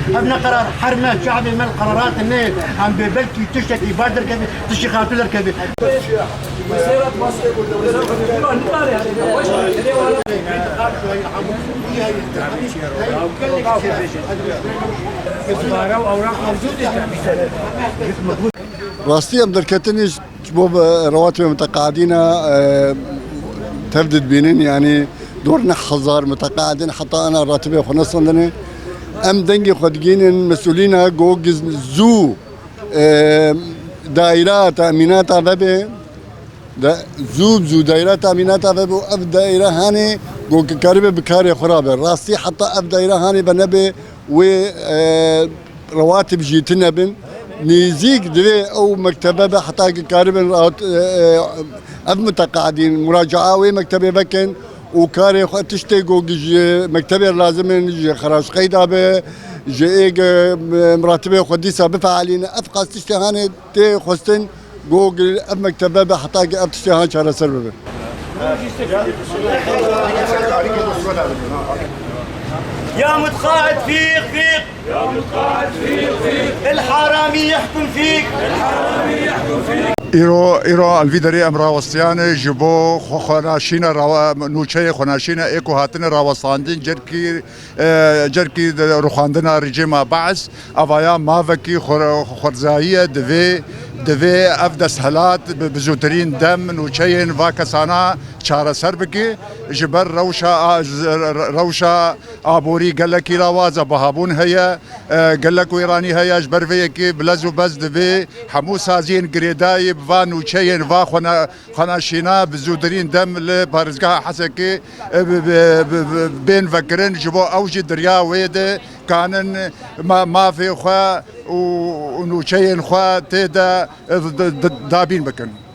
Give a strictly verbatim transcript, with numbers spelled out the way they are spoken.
Ev ne qerar her me, şe'bê me li qeraratê neyê. Em bê belkî tiştekî baş derkevî, tiştî xirabtir derkevî. Rastî em derketinî ji bo bi rewatibê muteqaedîn e, tev didibînin, yanî dor neh hezar muteqaedîn heta ana ratibê xwe nesandine. Em dengê xwe digihînin mesûlîna ku zû, e, daîra temînata vebe, de, zû zû daîra temînata vebe û ev daîra hanê ku karibe bi karê xwe rabe. Rastî heta ev daîra hanê ve nebe wê, e, rewatib jî tune bin. Nêzîk divê ew mektebe be heta ki karibin rahat, e, e, ev muteqaedîn muracaa wê mektebê vekin û karê xwe tiştê ku ji mektebê lazim in, ji xeraşqeyda be, ji ê ge, e, miratibê xwe dîsa bifeelîne. Ev qas tiştê hanê tê xwestin ku ev mektebe be heta ki ev tiştê han çareser bibe. يا متقاعد فيق فيق. يا متقاعد فيق فيق. الحرامي يحكم فيك. الحرامي يحكم فيك. Îro, îro em vî derê em rawestiyane ji bo xwe, xwenaşîna rawa-, nûçeyê xwenaşîna ê ku hatine rawestandin cerkî, e, cerkî de rûxandina rejîma Baas. Avaya mavekî xwe-, xwerzayî ye, divê, divê ev desthilat bi, bi zûtirîn dem nûçeyên va kesana çareser bike. Ji ber rewşa a-, z-, re-, rewşa aborî gelekî lawaz e, bihabûn heye, e, gelek wêranî heye. Ji ber vê yekê bi lez û bez divê hemû saziyên girêdayî bi va nûçeyên va xwena-, xwenaşîna bi zûdirîn dem li parêzgeha Hesekê, e, bi, bi, bi, bi, bên vekirin, ji bo ew jî di riya wê de kanin ma-, mafê xwe û, û nûçeyên xwe tê de, e, d-, d-, dabîn bikin.